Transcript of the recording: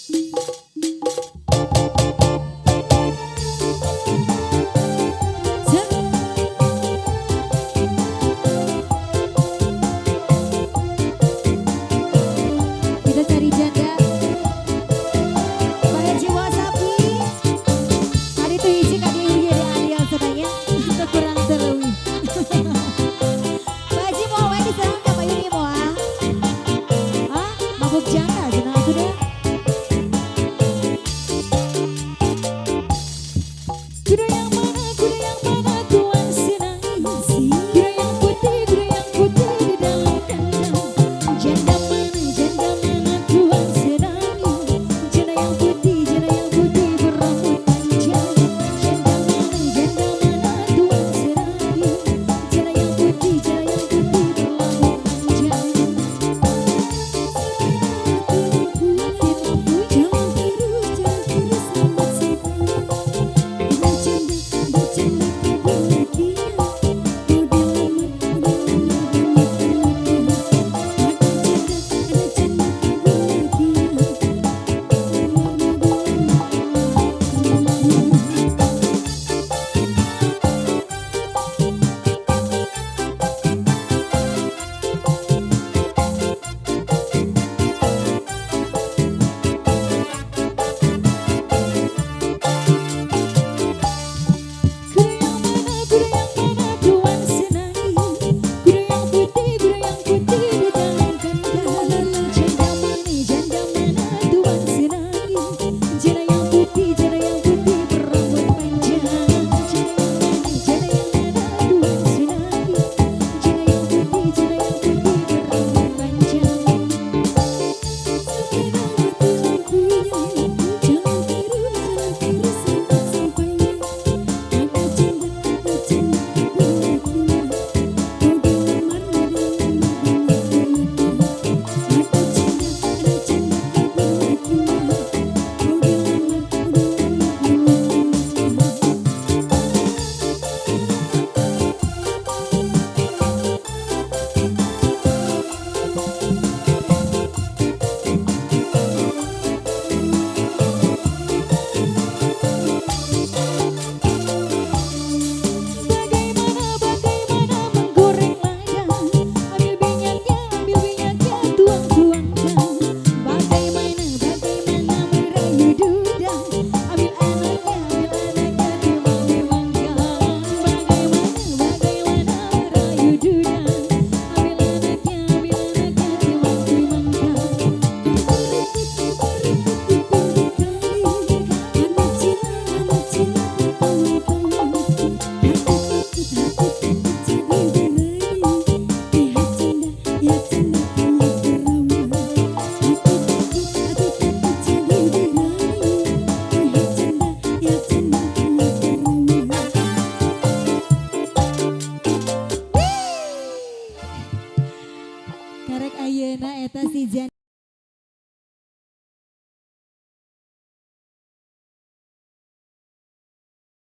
Kita cari janda. Pak Haji Wasapi. Hari itu hiji ka dieu hiji di adian sadaya. Teu kurang teu leuwih. Pak Haji mau wae diserang ka Pak Yuni moal. Hah? Mabuk janda cenah atuh deh. Kuda yang mana tuan senangi? Kuda yang putih di dalam kandang. Janda mana tuan senangi? Janda yang putih berambut panjang. Janda mana tuan senangi? Janda yang putih berambut panjang. Mati lampu, Jalan terus lambat sampainya. Ada janda kabur lakinya. Mau dilamar, mau dilamar banyak anaknya. Ada janda kabur lakinya. Lamar mau dilamar anaknya. Kuda yang mana tuan senangi? Kuda yang putih di dalam kandang. Janda mana tuan senangi? Janda yang putih berambut panjang. Janda yang mana tuan senangi? Janda yang putih berambut panjang. Sepeda mati lampunya. Jalan terus lambat sampainya. Ada janda kabur lakinya. Mau dilamar, mau dilamar banyak anaknya. Ada janda kabur lakinya. Mau dilamar, mau dilamar banyak anaknya. Bagaimana, bagaimana menggoreng lada? Ambil minyaknya, tuang-tuangkan. Bagaimana, bagaimana merayu duda? Ambil anaknya, timang-timangkan. Bagaimana, bagaimana merayu duda? Ambil anaknya, timang-timangkan. Ribut di pinggir kali. Anak Cina tertawa-tawa. Hati takut jadi berani. Lihat janda kayak perawan. Hati takut jadi berani. Lihat janda kayak perawan. Karek ayeuna eta si janda.